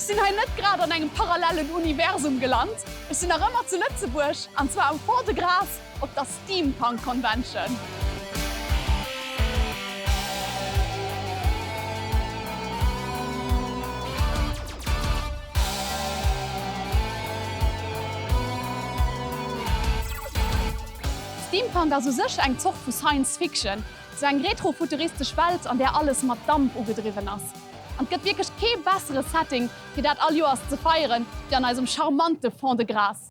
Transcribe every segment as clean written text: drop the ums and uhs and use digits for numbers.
Ech sinn hei net grad an engem parallellen Universum gelant. Ech sinn nach ëmmer zu Lëtzebuerg, an zwar am Fond-de-Gras op der Steampunk Convention. Steampunk ass u sech eng Zort vu Science Fiction, sou eng retrofuturistesch Welt, an där alles mat Damp ugedriwwen ass. An et gëtt wierklech kee bessere Setting, fir dat all Joers ze feieren, wéi an eisem charmante Fond-de-Gras.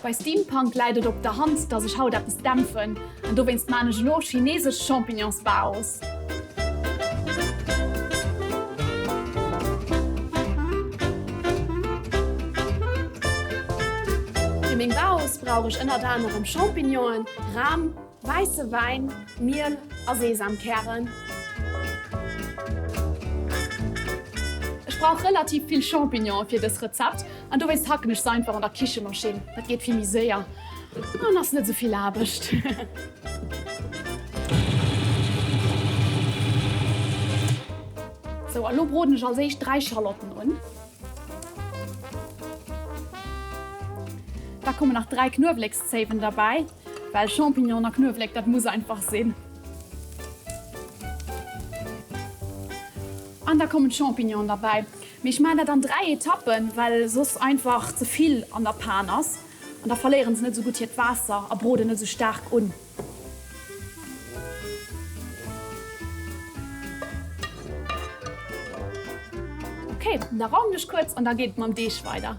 Bei Steampunk läit et op der Hand, dass ech haut eppes dämpfen an dowéinst maan ech elo chinesesch Champignonsbaos. Fir meng Baos brauch ech ënnert anerem Champignonen, Ram, wäisse Wäin, Miel a Sesamkären. Ech brauch relativ vill Champignonen fir dës Rezept an dowéinst hacken ech se einfach an der Kichemaschinn. Dat geet vill méi séier an ass net esou vill Aarbecht. Sou, a lo broden ech als éischt 3 Schalotten un. Da kommen nach 3 Knuewlekszéiwen derbäi, well Champignon a Knuewlek, dat muss einfach sinn. An da kommen d'Champignonen derbäi. Mee ech maachen dat an 3 Etappen, well soss einfach ze vill an der Pan ass. An da verléieren se net esou gutt hiert Waasser a broden net esou staark un. Ok, da raumen ech kuerz an da geet et mam Deeg weider.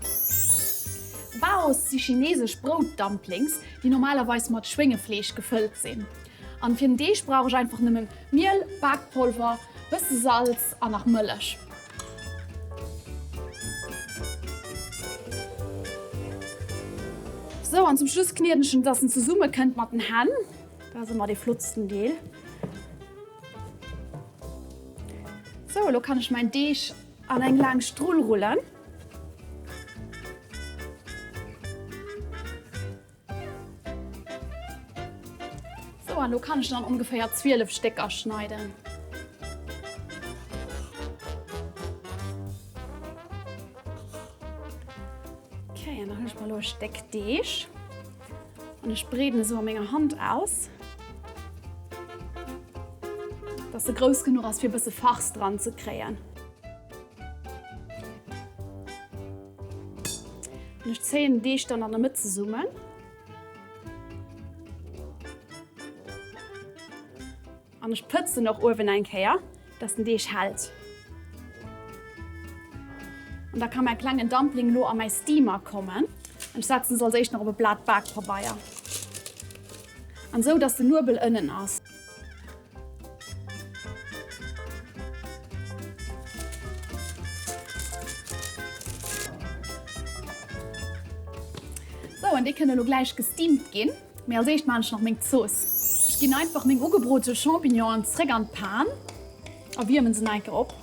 Baos si chinesesch Brout-Dumplings, déi normalerweis mat Schwéngefleesch gefëllt sinn. An fir den Deeg brauch ech einfach nëmmen Miel, Bakpolver, bësse Salz an nach Mëllech. Sou, an zum Schluss knieden ech en, dass en zesumme kënnt mat den Hänn. Dat ass ëmmer dee flottsten Deel. Sou, elo kann ech mäin Deeg an eng laang Strull rullen. Sou, an lo kann ech dann ongeféier 12 Stécker schneiden. Okay, an dann hunn ech mer lo e Stéck Deeg an ech breeden e sou a menger Hand aus, dass e grouss genuch ass fir e bësse Farce dran ze kréien. An ech zéien den Deeg dann an der Mëtt zesummen. An ech pëtzen och uewen eng Kéier, dass den Deeg hält. An da ka mäi klengen Dumpling elo a mäi Steamer kommen. An ech setzen se als éischt nach op e Blat Bakpabeier. An esou, dass den Nuebel ënnen ass. Sou, an déi kënne elo gläich gesteamt ginn. Mee als éischt maan ech nach meng Zooss. Ech ginn einfach meng ugebrote Champignonen zréck an d'Pan a wiermen se nach eng Kéier op.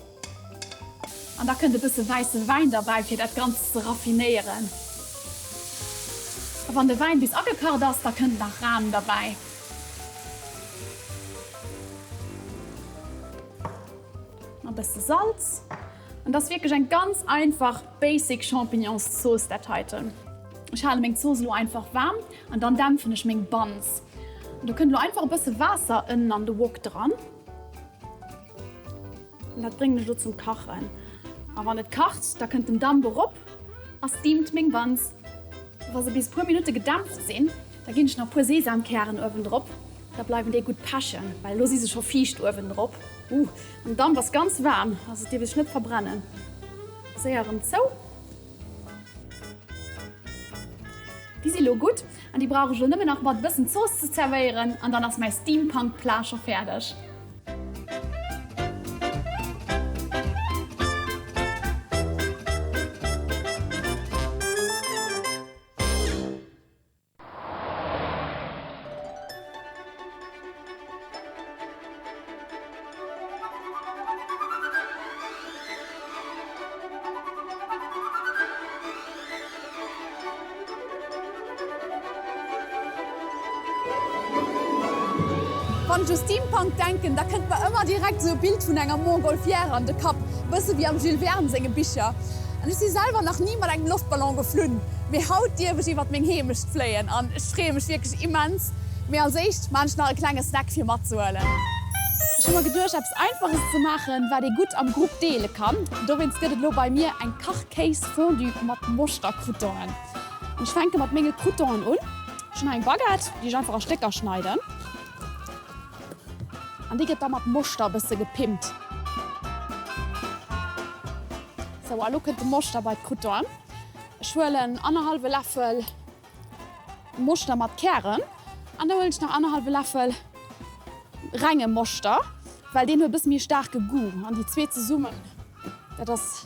An da kënnt e bësse wäisse Wäin derbäi fir dat Ganzt ze raffinéieren. A wann de Wäin bis agekacht ass, da kënnt nach Ram derbäi. E bësse Salz. An dat ass wierklech eng ganz einfach basic Champignonszooss dat heiten. Ech hale meng Zooss elo einfach waarm an dann dämpfen ech meng Buns. An do kënnt elo einfach e bësse Waasser ënnen an de Wok dran. An dat bréngen ech elo zum Kachen. A wann et kacht, da kënnt den Damp erop a steamt meng Buns. Wa se bis puer Minutte gedämpft sinn, da ginn ech nach puer Sesamkären uewendrop. Da bleiwen déi gutt pechen, well elo si se scho fiicht uewendrop. Uh, an den Damp ass ganz waarm, also et dierf ee sech net verbrennen. Séier erëm zou. Déi si lo gutt an déi brauch ech elo nëmmen nach mat e bëssen Zooss ze zerwéieren an dann ass mäi Steampunk Plat scho fäerdeg. Wann ech u Steampunk denken, da kënnt mer ëmmer direkt esou e Bild vun enger Montgolfière an de Kapp, bësse wéi am Jules Verne senge Bicher. An ech si selwer nach ni mat engem Loftballon geflunn, mee haut dierf ech iwwert meng Heemecht fléien an ech freeë mech wierklech immens. Mee als éischt maan ech nach e klenge Snack fir matzehuelen. Ech hu mer geduecht eppes Einfaches ze maachen, wat ee gutt am Grupp deele kann. Dowéinst gëtt et elo bei mir eng Kachkéis-Fondue mat Moschter-Croutonen. An ech fänke mat menge Croutonen un. Ech hunn hei eng Baguette, déi ech einfach a Stécker schneiden. An déi gëtt da mat Moschter e bësse gepimpt. Sou, a lo kënnt de Moschter bei d'Croutonen. Ech huelen annerhallwe Läffel Moschter mat Kären an da huelen ech nach annerhallwe Läffel renge Moschter, well deen huet e bësse méi e staarke Goût an déi zwee zesummen, dat ass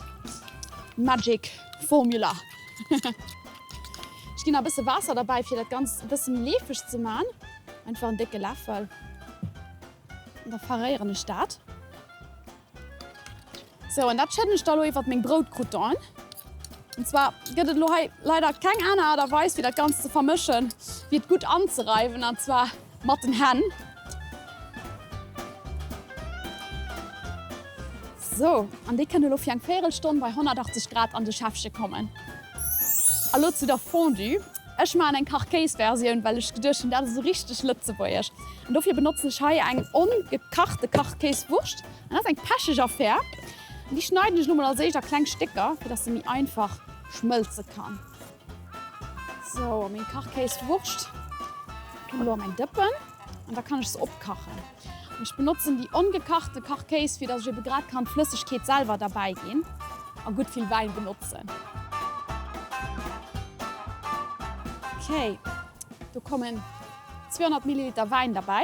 magic formula. Ech ginn nach e bësse Waasser derbäi fir dat Ganzt e bësse méi leefeg ze man, einfach en décke Läffel an da verréieren ech dat. Sou, an dat schëdden ech da lo iwwert meng Broutcroutonen. An zwar gëtt et lo hei leider keng aner Aart a Weis fir dat Ganzt ze vermëschen, wéi et gutt anzereiwen, an zwar mat den Hänn. Sou, an déi kënne lo fir eng Véierelstonn bei 180 Grad an de Schäffche kommen. A lo zu der Fondue. Ech maachen eng Kachkéisversioun, well ech geduecht hunn, dat ass esou richteg lëtzebuergesch. An dofir benotzen ech hei eng ongekachte Kachkéiswurscht. An dat ass eng pecheg Affär. An déi schneiden ech elo mol als éischt a kleng Stécker, fir dass se méi einfach schmëlze kann. Sou, a meng Kachkéiswurscht kënnt elo a mäin Dëppen an da kann ech se opkachen. An ech benotzen déi ongekachte Kachkéis, fir dass ech ebe grad kann d'Flëssegkeet selwer derbäi ginn a gutt vill Wäin benotzen. Ok, do kommen 200 Milliliter Wäin derbäi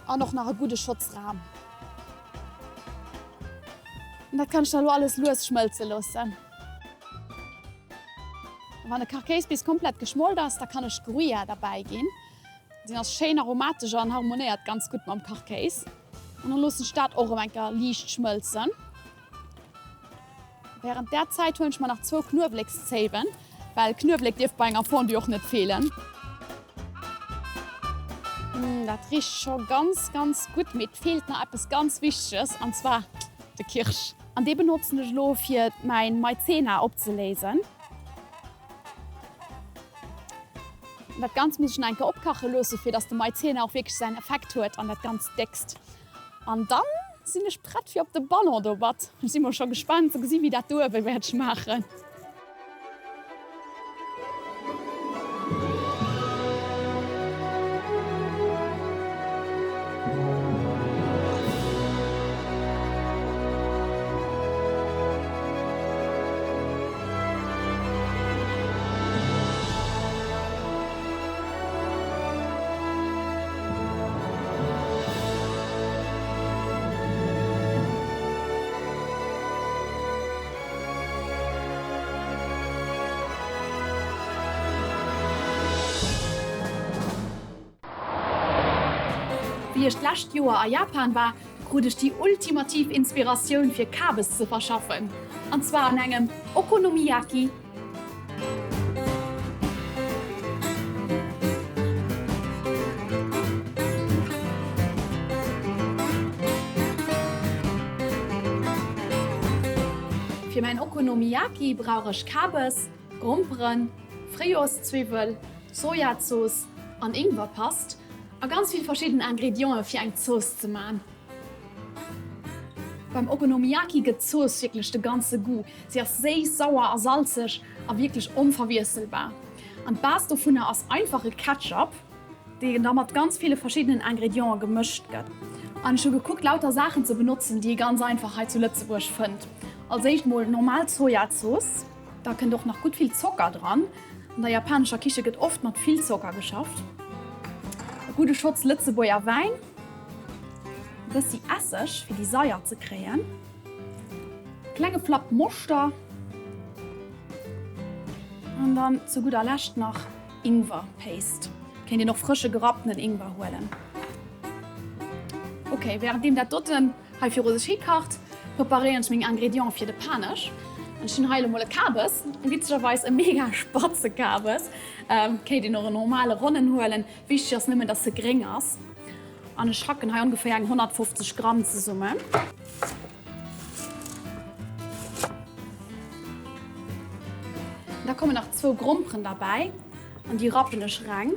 an och nach e gudde Schotz Ram. An dat kann ech da lo alles lues schmëlze loossen. Wann de Kachkéis bis komplett geschmolt ass, da kann ech Gruyère derbäi ginn. Deen ass schéin aromatesch an harmonéiert ganz gutt mam Kachkéis. An dann loossen ech dat och erëm eng Kéier liicht schmëlzen. Wärend där Zäit huelen ech mer nach zwou Knuewelekszéiwen, well Knuewelek dierf bei enger Fondue och net feelen. Dat richt scho ganz ganz gutt, mee et feelt nach eppes ganz Wichteges, an zwar de Kirsch. An dee benotzen ech elo fir mäin Maizena opzeléisen. Dat Ganzt muss ech nach eng Kéier opkache loosse fir dass de Maizena och wierklech säin Effekt huet an dat Ganzt déckst. An dann sinn ech prett fir op de Ballon domat. Ech si mol scho gespaant ze gesi wéi dat do uewe wäert schmaachen. Wéi ech d'lescht Joer a Japan war, krut ech déi ultimativ Inspiratioun fir Kabes ze verschaffen, an zwar an engem Okonomiyaki. Fir mäin Okonomiyaki brauch ech Kabes, Gromperen, Fréijoerszwiwwel, Sojazooss an Ingwerpast a ganz vill verschidden Ingredienten fir eng Zooss ze man. Beim Okonomiyaki gëtt d'Zooss wierklech de ganze Goût. Si ass séiss, sauer a salzeg a wierklech onverwiesselbar. An d'Base dovunner ass einfache Ketchup, deen da mat ganz ville verschiddenen Ingredienten gemëscht gëtt. An ech hu gekuckt lauter Saachen ze benotzen, déi ee ganz einfach hei zu Lëtzebuerg fënnt. Als éischt mol normal Sojazooss. Da kënnt och nach gutt vill Zocker dran. An der japanescher Kiche gëtt oft mat vill Zocker geschafft. E gudde Schotz Lëtzebuerger Wäin, e bëssi Esseg fir déi Saier ze kréien, e klenge Flapp Moschter an dann zu gudder Lescht nach Ingwer Paste. Kéint een och frësche gerapptenen Ingwer huelen. Ok, wärenddeem dat doten Hei viru sech hi kacht, preparéieren ech meng Ingredienten fir de Panesch. An ech hunn hei elo mol e Kabes, witzegerweis e mega spatze Kabes. Kéint een och en normale ronnen huelen, wichteg ass nëmmen, dass e gréng ass. An ech hacken hei ongeféier eng 150 Gramm zesummen. Da kommen nach zwou Gromperen derbäi an déi rappen ech reng.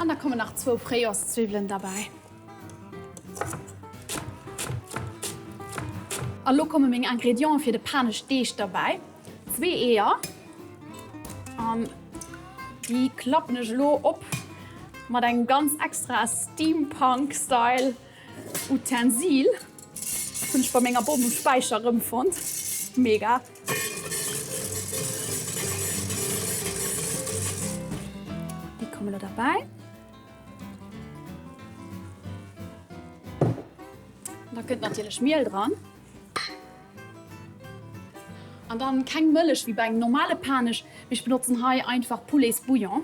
An da kommen nach zwou Fréijoerszwiwwelen derbäi. A lo komme meng Ingredienten fir de Paneschdeeg derbäi. Zwee Eeër. An déi klappen ech elo op mat engem ganz extra Steampunk-Style Utensil. Hunn ech bei menger Bom um Späicher erëmfonnt. Mega! Déi kommen elo derbäi. Da kënnt natierlech Miel dran. An dann keng Mëllech wéi bei engem normale Panesch, mee ech benotzen hei einfach Pouletsbouillon.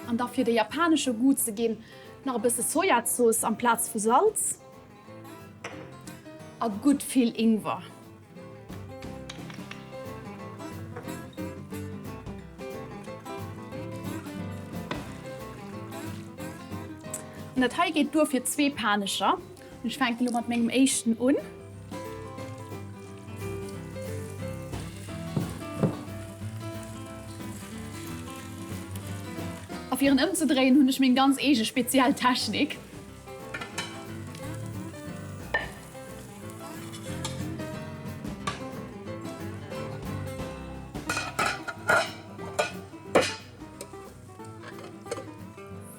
An da fir de japanesche Goût ze ginn, nach e bësse Sojazooss amplaz vu Salz a gutt vill Ingwer. An dat hei geet duer fir zwee Panescher. Ech fänken elo mat mengem éischten un. A fir en ëmzedréien hunn ech meng ganz eege speziell Technik.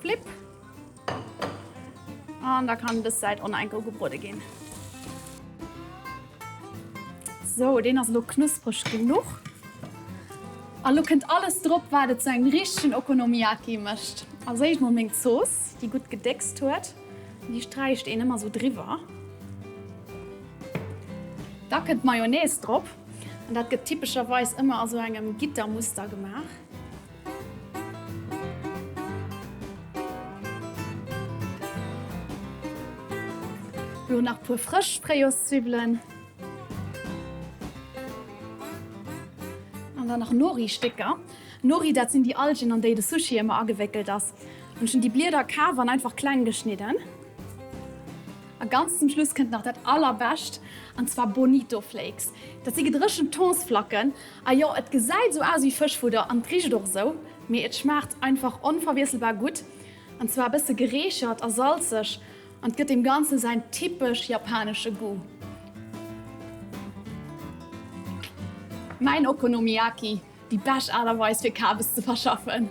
Flip. An da kann dës Säit och nach eng Kéier ugebrode ginn. Sou, deen ass elo knuspreg genuch. A lo kënnt alles drop, wat et zu engem richtegen Okonomiyaki mécht. Als éischt mol meng Zooss, déi gutt gedéckst huet. Déi sträicht een ëmmer sou driwwer. Da kënnt d'Mayonnaise drop. An dat gëtt typescherweis ëmmer a sou engem Gittermuster gemaach. Lo nach puer frësch Fréijoerszwiwwelen. An dann nach Nori-Stécker. Nori, dat sinn déi Algen, an déi de Sushi ëmmer agewéckelt ass. An ech hunn déi Blieder kaf an einfach kleng geschnidden. A ganz zum Schluss kënnt nach dat allerbescht, an zwar Bonito Flakes. Dat si gedréchent Thonsflacken. A jo, et gesäit esou aus wéi Fëschfudder an et richt och esou, mee et schmaacht einfach onverwiesselbar gutt. An zwar e bësse gereechert a salzeg an et gëtt deem Ganzen säin typesch japanesche Goût. Mäin Okonomiyaki, déi bescht Aart a Weis fir Kabes ze verschaffen.